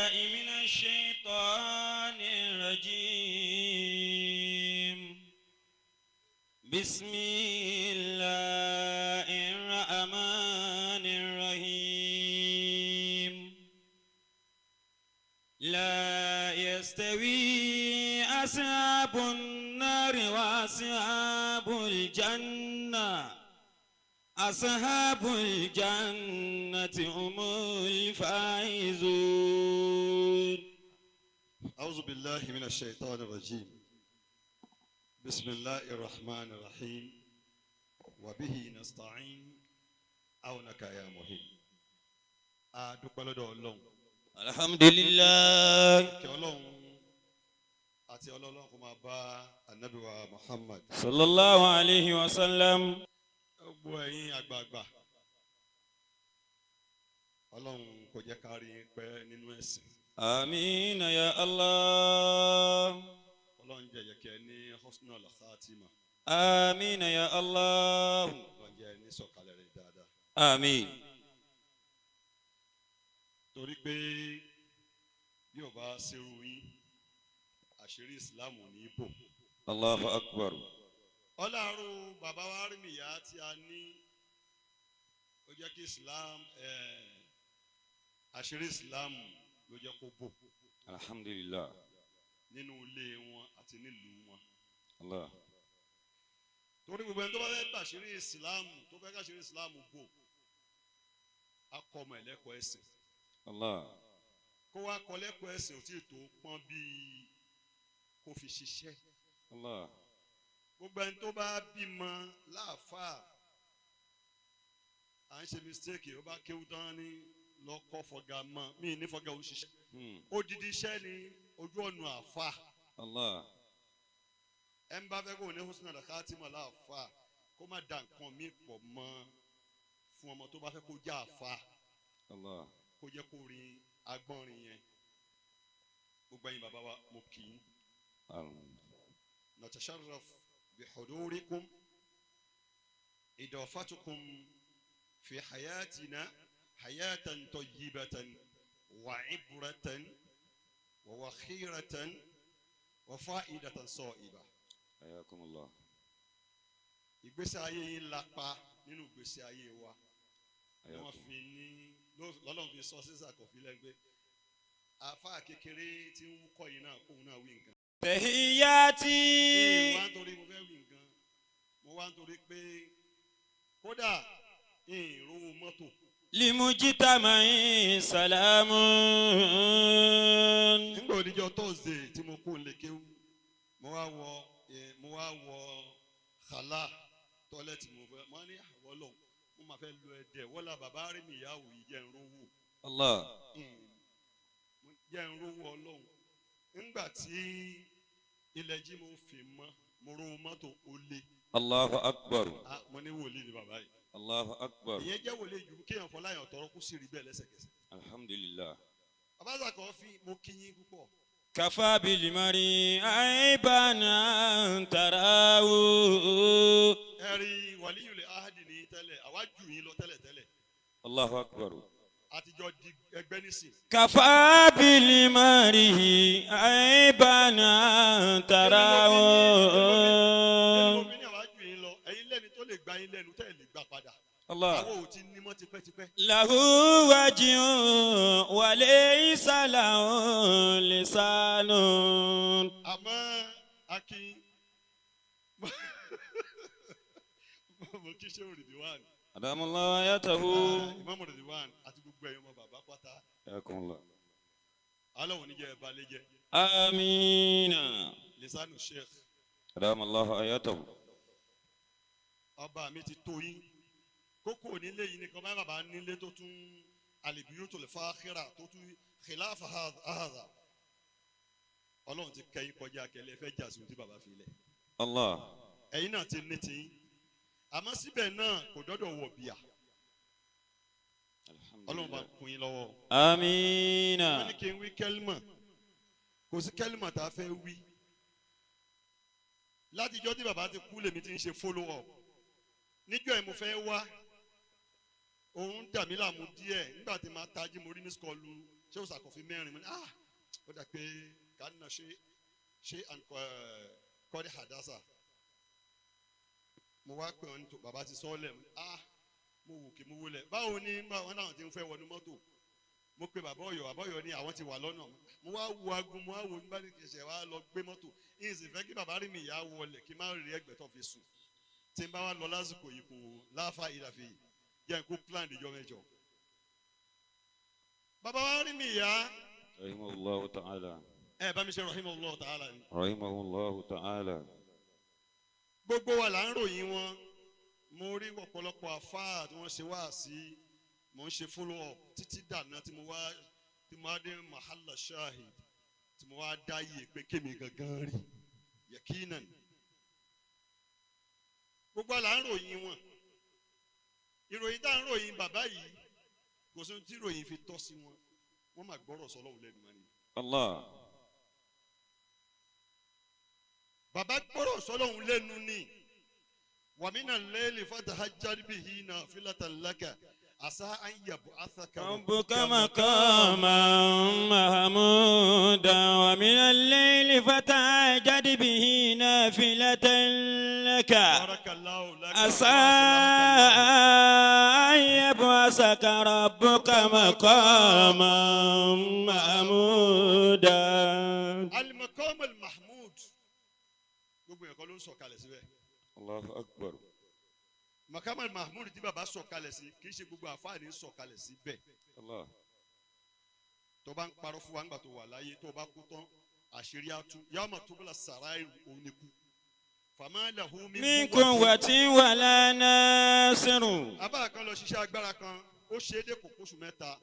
بالله من الشيطان الرجيم. بسم الله الرحمن الرحيم. لا يستوي أصحاب النار وأصحاب الجنة، أصحاب الجنة هم الفائزون. أعوذ بالله من الشيطان الرجيم. بسم الله الرحمن الرحيم، وبه نستعين، عونك يا مهين. A dúpẹ́ lọ́dọ̀ Ọlọ́run. الحمد لله. Kí Ọlọ́run àti Ọlọ́run kó máa bá Ànábì wa Muhammad. صلى الله عليه وسلم. Gbogbo ẹ̀yin àgbààgbà, Ọlọ́run kò jẹ́ ká rí yín pẹ́ nínú ẹ̀sìn. آمين يا الله. Ọlọ́run jẹ́ kẹ́ ẹ ní husnul khatima. آمين يا الله. Ọlọ́run jẹ́ ẹ ní sọ̀kalẹ̀ rẹ̀ dáadáa. آمين. Torí pé bí ò bá ṣerú yín, àṣírí Ìsìlámù ní í bò. الله أكبر. Ọlọ́run bàbá wa rí nìyá tí a ní, ó jẹ́ kí Islam àṣírí Islam ló jẹ́ kó bò الحمد لله. nínú ilé wọn àti nílùú wọn. الله. Torí gbogbo ẹni tó bá fẹ́ bàṣírí Islam, tó fẹ́ káṣírí Islam bò, á kọ́ ọmọ ẹ̀lẹ́kọ̀ọ́ ẹ̀sìn. الله. Kó wá kọ́ lẹ́kọ̀ọ́ ẹ̀sìn ò tí ì tó pọ́n bíi kó fi ṣiṣẹ́. الله. Gbogbo ẹni tó bá bímọ láàfáà, à ń ṣe mistake, ó bá kéwú tán ní lọ́kọ́ fọgá mọ́ mí ní fọgá òṣìṣẹ́. Odidi iṣẹ́ ni ojú ọ̀nà àfáà. الله. Ẹ ń bá fẹ́ kó ní husnul khatima láàfáà, kó má da nǹkan mí pọ̀ mọ́ fún ọmọ tó bá fẹ́ kó já àfáà. الله. Kó jẹ́ kó rin agbọ́nrin yẹn. Gbogbo ẹ̀yin bàbá wa, mo kì í. نتشرف بحضوركم، إضافتكم في حياتنا حياة طيبة وعبرة ووخيرة وفائدة صائبة. حياكم الله. Ìgbésí ayé yín lápá nínú ìgbésí ayé wa ni wọ́n حياكم fi ní lọ́lọ́run fi sọ sísà kọ̀fí lẹ́gbẹ́ àáfàá kékeré tí ń wúkọ́ yìí náà, kóun náà wí nǹkan. تحياتي. Mo wá nítorí mo fẹ́ wí nǹkan, mo wá nítorí pé kódà ìrówó mọ́tò. لمجتمع سلام. Nígbà oníjọ́ Thursday tí mo kó lè kéwú, mo wá wọ xalá toilet, mo fẹ́ mo ní àwọn ọlọ́run, mo máa fẹ́ lo ẹ̀dẹ̀ wọ́lá bàbá rí mi ìyáwó yìí, jẹ́ ń rówó. الله. Jẹ́ ń rówó Ọlọ́run. Nígbà tí ilẹ̀ jí mo fi mọ́, mo rówó mọ́tò ó lé. الله أكبر. Ah, mo ní wòlíì ni bàbá yìí. الله أكبر. Ìyẹn jẹ́ wòlíì ju kéèyàn fọláyàn tọrọ kó sì rí bẹ́ẹ̀ lẹ́sẹ̀kẹsẹ̀. الحمد لله. Bàbá Sàkọ́ fi mo kí yín púpọ̀. كفى بالمرء عيبا أن تراه. Ẹ rí wàlíyùlẹ̀ ahadi ní tẹ́lẹ̀, àwa jù yín lọ tẹ́lẹ̀ tẹ́lẹ̀. الله أكبر. Àtijọ́ di ẹgbẹ́ nísìn. كفى بالمرء عيبا أن تراه. Èmi mo fi ní àwa jù yín lọ, ẹ̀yin lẹ́ni tó lè gba yín lẹ́nu tẹ́ ẹ̀ lè gbà padà. الله. Àwọn ò ti ní mọ́ tipẹ́tipẹ́. له وجه وليس له لسان. Àmọ́ akin mo kí ṣé Ridwan. أدام الله حياته. Imam Ridwan àti gbogbo ẹ̀yin ọmọ bàbá pátá. حياكم الله. Aláwọ̀ níjẹ́ ẹ̀ balẹ̀ jẹ́. آمين. Lisanu Sheikh. أدام الله حياته. Ọba mi ti tó yín kókó onílé yìí nìkan bá bàbá nílé tó tún alibiyutul fakhira tó tún khilafa hadha. Ọlọ́run ti kẹ́yìn kọjá kẹlẹ́ fẹ́ jà sí ohun tí bàbá fi lẹ̀. الله. Ẹ̀yin náà ti ní tiyín, àmọ́ síbẹ̀ náà kò dọ́dọ̀ wọ̀ bíà. Ọlọ́run bá kún yín lọ́wọ́. آمين. Wọ́n ní kí n wí kẹ́límà, kò sí kẹ́límà tá a fẹ́ wí. Látijọ́ tí bàbá ti kú lèmi ti ń ṣe follow up. Níjọ́ ẹ̀ mo fẹ́ wá, òun dà mí láàmú díẹ̀. Nígbà tí màá tají, mo rí miss call. Ṣé o sàkófin mẹ́rin? Mo ní ah, ó dà pé kàánà ṣe ṣe kọ́dí hadasa. Mo wá pè wọ́n ní tó bàbá ti sọ ọ́ lẹ̀. Mo ní ah, mo wò kí mo wọlé. Báwo ni wọn náà ti ń fẹ́ wọnú mọ́tò? Mo pe bàbá Ọ̀yọ́, bàbá Ọ̀yọ́ ni àwọn ti wà lọ́nà. Mo wá wo aago, mo wá wo nígbà tí kẹsẹ̀ wá lọ gbé mọ́tò. Ìyìn sì fẹ́ kí bàbá rí mi ìyá wọlé kí n má rí ẹgbẹ́ tó fi sùn. Tí n bá wá lọ lásìkò yìí kò láfa ìdàfẹ́ yìí jẹ́ n kó plan ìjọ mẹ́jọ. Bàbá wa rí mi ìyá. رحمه الله تعالى. Ẹ bá mi ṣe rahimahullah ta'ala ni. رحمه الله تعالى. Gbogbo wa là ń ròyìn wọn. Mo rí ọ̀pọ̀lọpọ̀ àfáà tí wọ́n ṣe wá sí, mo ń ṣe follow up títí dànà tí mo wá dé mahalla shahid, tí mo wá dáyé pé kémi gangan rí yakinan. Gbogbo wa là ń ròyìn wọn. Ìròyìn tá à ń ròyìn bàbá yìí, kò sí ohun tí ìròyìn fi tọ́ sí wọn. Wọ́n máa gbọ́rọ̀ sọ́lọ́hun lẹ́nu wọn ni. الله. Bàbá gbọ́rọ̀ sọ́lọ́hun lẹ́nu ni. ومن الليل فتهجد به نافلة لك عسى أن يبعثك ربك مقاما محمودا. ومن الليل فتهجد به نافلة لك بارك الله لك. عسى أن يبعثك ربك مقاما محمودا. المقام المحمود، gbogbo ẹ̀kọ́ ló ń sọ̀kalẹ̀ síbẹ̀. الله أكبر. مقام المحمود tí bàbá sọ̀kalẹ̀ sí, kì í ṣe gbogbo àfáà ní sọ̀kalẹ̀ síbẹ̀. الله. Tó bá ń parọ́ fún wa ńgbà tó wà láyé, tó bá kú tán, àṣírí á tú. يوم تبلى السرائر, òun ni kú. فما له من من قوة ولا ناصر. Abá kan lọ ṣiṣẹ́ agbára kan, ó ṣe é dé kò kóṣù 3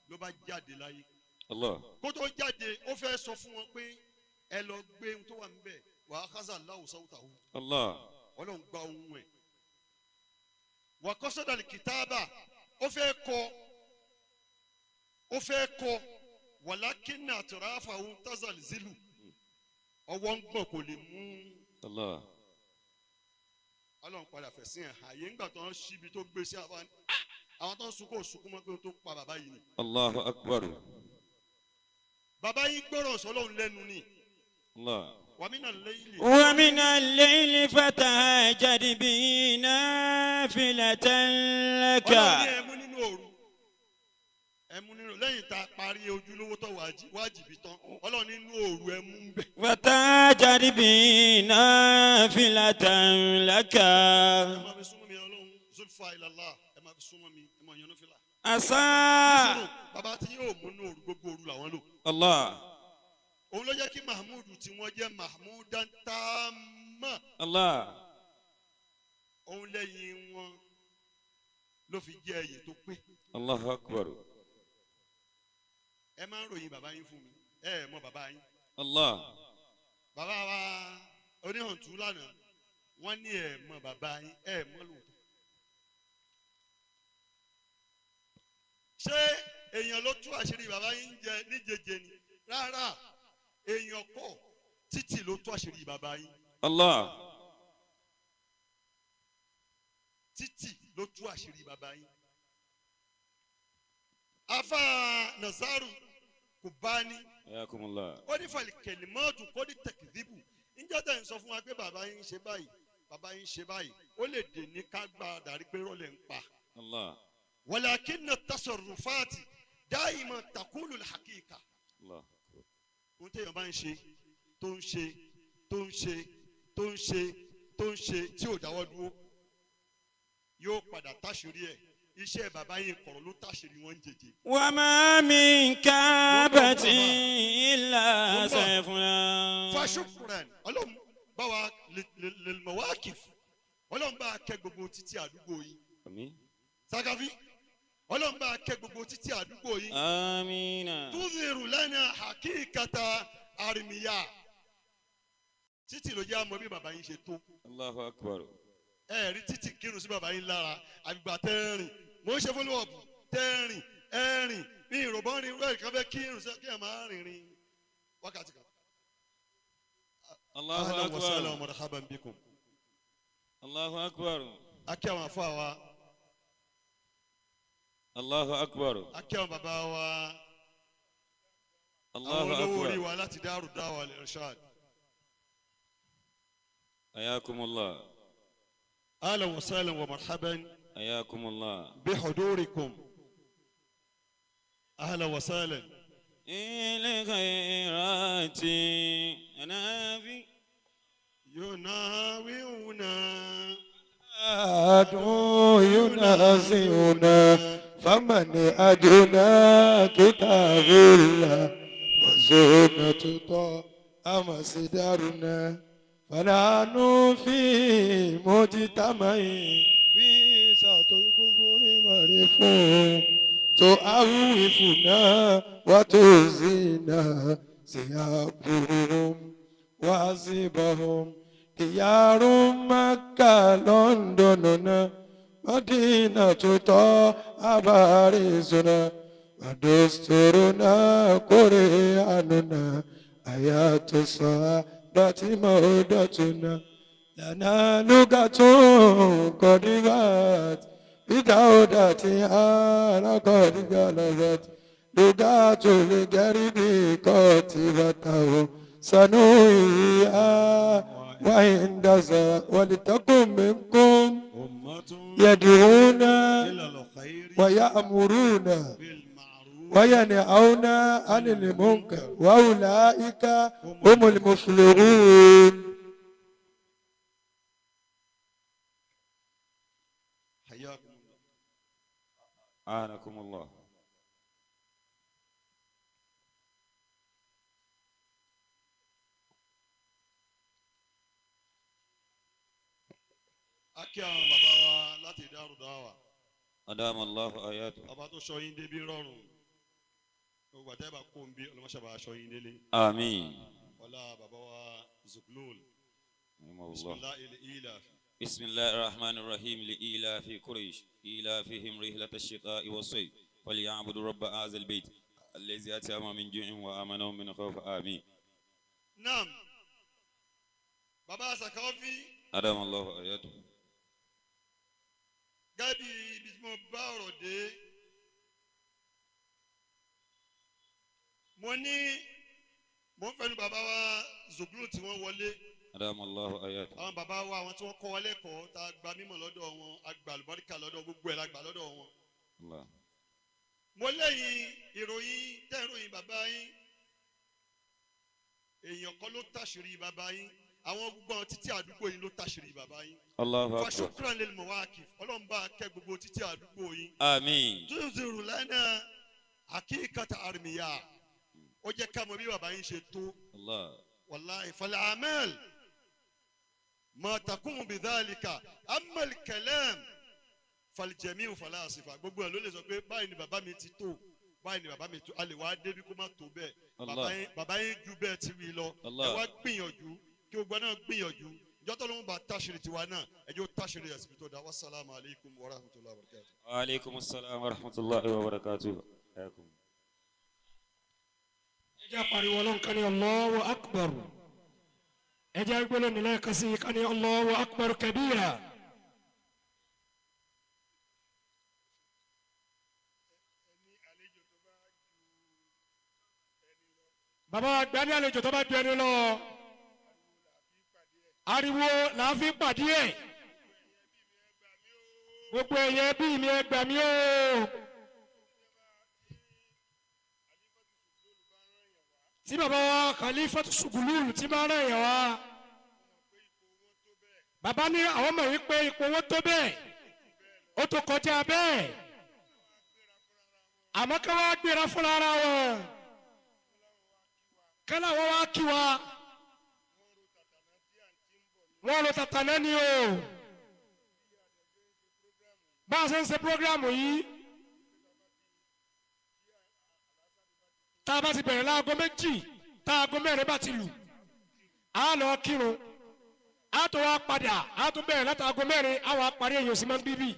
ló bá jáde láyé. الله. Kó tó jáde, ó fẹ́ sọ fún wọn pé ẹ lọ gbé ohun tó wà níbẹ̀ wàá kásá láwùsá òtàwù. الله. Ọlọ́run gba ohun ẹ̀. Wà kọ́sọ́dà kìtáàbà, ó fẹ́ kọ ولكن أطرافه تزلزل, ọwọ́ ń gbọ̀n, kò lè mú. الله. Ọlọ́run padà fẹ̀sìn ẹ̀ àyè ńgbà tó ń ṣíbi tó gbé sí àwọn àwọn tó ń sunkún òsunkún mọ́ pé ó tó pa bàbá yìí ni. الله أكبر. Bàbá yìí gbọ́rọ̀ sọlọ́run lẹ́nu ni. الله. ومن الليل. ومن الليل فتهجد به نافلة لك. Ọlọ́run ní ẹ mú nínú òru, ẹ mú nínú lẹ́yìn tá a parí ojúlówó tó wájìbí tán, Ọlọ́run nínú òru ẹ mú ń bẹ̀. فتهجد به نافلة لك. Ẹ máa fi súnmọ́ mi, Ọlọ́run زلفى إلى الله, ẹ máa fi súnmọ́ mi, ẹ máa yan náfìlà. عسى. Bàbá tí yóò mú nínú òru, gbogbo òru làwọn lò. الله. Òun ló jẹ́ kí Mahmood tí wọ́n jẹ́ Mahmudan Tamma. الله. Òun lẹ́yìn wọn ló fi jẹ́ ẹ̀yìn tó pé. الله أكبر. Ẹ máa ń ròyìn bàbá yín fún mi, ẹ ẹ mọ bàbá yín. الله. Bàbá wa oníhàntú lánàá, wọ́n ní ẹ mọ bàbá yín, ẹ mọ lóòótọ́. Ṣé èèyàn ló tú àṣírí bàbá yín jẹ níjẹjẹ ni? Rárá, èèyàn kọ́, títì ló tú àṣírí bàbá yín. الله. Títì ló tú àṣírí bàbá yín. Afa Nazaru Kubani. حياكم الله. Ó ní فالكلمات قد تكذب. Níjọ́ tẹ̀ ń sọ fún wa pé bàbá yín ń ṣe báyìí, bàbá yín ń ṣe báyìí, ó lè dè ní ká gba dàrí pé rọ́lẹ̀ ń pa. الله. ولكن التصرفات دائما تقول الحقيقة. الله. Ohun téèyàn bá ń ṣe, tó ń ṣe, tó ń ṣe, tó ń ṣe, tó ń ṣe, tí ò dáwọ́ dúró, yóò padà táṣìírí ẹ̀. Iṣẹ́ bàbá yín kọ̀rọ̀ ló táṣìírí wọn ń jẹjẹ. وما من كعبة إلا سيفنا. فشكرا, Ọlọ́run bá wa للمواقف, Ọlọ́run bá kẹ́ gbogbo títí àdúgbò yìí. آمين. Sakafi, Ọlọ́run bá kẹ́ gbogbo títí àdúgbò yìí. آمين. تظهر لنا حقيقة أرميا, títì ló jẹ́ àmọ́ bí bàbá yín ṣe tó. الله أكبر. Ẹ rí títì kírun sí bàbá yín lára àgbà tẹ́rìn, mò ń ṣe follow up tẹ́rìn ẹ̀rìn ní ìrọ̀bọ́n rin rẹ̀ kan fẹ́ kírun sí kí ẹ̀ máa rìnrìn wákàtí kan. الله أهلا وسهلا أكبر. ومرحبا بكم. الله أكبر. Akí àwọn afọ wa. الله أكبر. Akí àwọn bàbá wa. Àwọn Allahu olówó orí akbar. wa láti Daaru Da'wa Al-Irshad. Ayakumullah. Ahlan wa sahlan wa marhaban Ayakumullah. bihudurikum. Ahlan wa sahlan. الخيرات أنا في يناوئنا أدعو ينازعنا فمن أدنى كتاب الله وسنة طه مصدرنا فنحن في مجتمع في ساعة الكفر مرفوع تؤوفنا وتزينا ثيابهم وعزبهم ديار مكة لندن مدينة طه باريسنا ودستورنا قرآننا آيات الصحابة مودتنا لنا لغة قد بدعودتها لقد غلبت لغة الغرب قاتبته سنويها وعند ولتكن منكم أمة يدعون إلى الخير ويأمرون بالمعروف وينهون عن المنكر وأولئك هم المفلحون. حياكم الله. أعانكم الله. A kí àwọn bàbá wa láti Daaru Da'wa. أدام الله آياته. Ọba tó sọ yín débi rọrùn. Gbogbo àtẹ́bà kó ń bí ọlọ́mọṣàbà aṣọ yín délé. آمين. Ọlá bàbá wa Zuglul. رحمه الله. Bismillah il-ilaf. بسم الله الرحمن الرحيم لإيلاف قريش إيلافهم رحلة الشتاء والصيف فليعبدوا رب هذا البيت الذي أطعمهم من جوع وآمنهم من خوف آمين. Naam. Bàbá Sàkáfí أدام الله آياته. gẹ́gẹ́ bí ibi tí mo bá ọ̀rọ̀ dé. Mo ní mo ń fẹnu bàbá wa Zuglul tí wọ́n wọlé. أدام الله آياته. Àwọn bàbá wa àwọn tí wọ́n kọ́ wa lẹ́kọ̀ọ́ tá a gba mímọ̀ lọ́dọ̀ wọn, a gba àlùbáríkà lọ́dọ̀ gbogbo ẹ̀ la gbà lọ́dọ̀ wọn. الله. Mo lẹ́yìn ìròyìn tẹ́ ìròyìn bàbá yín, èèyàn kan ló tàṣírí bàbá yín, àwọn gbogbo àwọn títí àdúgbò yín ló tàṣírí bàbá yín. الله أكبر. Fashukran lil mawakif, Ọlọ́run bá kẹ́ gbogbo títí àdúgbò yín. آمين. Tuziru lana hakikata armiya, ó jẹ́ ká mọ̀ bí bàbá yín ṣe tó. الله. Wallahi fal amal ma takumu bidhalika amma al kalam fal jami'u falasifa. Gbogbo ẹ̀ ló lè sọ pé báyìí ni bàbá mi ti tó, báyìí ni bàbá mi tó, a lè wá débi kó má tó bẹ́ẹ̀. Allah. Bàbá yín ju bẹ́ẹ̀ ti wí lọ. Allah. Ẹ wá gbìyànjú kí gbogbo náà gbìyànjú jọ́tọ̀ ló ń bá táṣìírí tiwa náà, ẹ jẹ́ ó táṣìírí ẹ̀sìn tó dá. Wassalamu alaikum wa rahmatullahi wa barakatuh. وعليكم السلام ورحمة الله وبركاته. حياكم. Ẹ jẹ́ pariwo Ọlọ́run kan ní Allahu Akbar. Ẹ jẹ́ gbọ́dọ̀ nílẹ̀ kan sí kan ní Allahu Akbar kabira. Bàbá àgbà ní àlejò tó bá ju ẹni lọ, ariwo là á fi pàdé ẹ̀. Gbogbo ẹ̀yẹ bí mi ẹ gbà mí o. Tí bàbá wa Khalifatu Sugululu tí máa ràn yàn wá, bàbá ní àwọn mọ̀ wípé ipò owó tó bẹ́ẹ̀, ó tó kọjá bẹ́ẹ̀, àmọ́ ká wá gbéra fúnra ara wọn kálá wọn wá kí wa, wọn lọ tàtà náà ni o. Bá a ṣe ń ṣe programu yìí, tá a bá ti bẹ̀rẹ̀ láago 2, tá aago 4 bá ti lù, á lọ kírun, á tó wá padà, á tún bẹ̀rẹ̀ láti aago 4, á wá parí. Èyàn sì máa ń bíbí.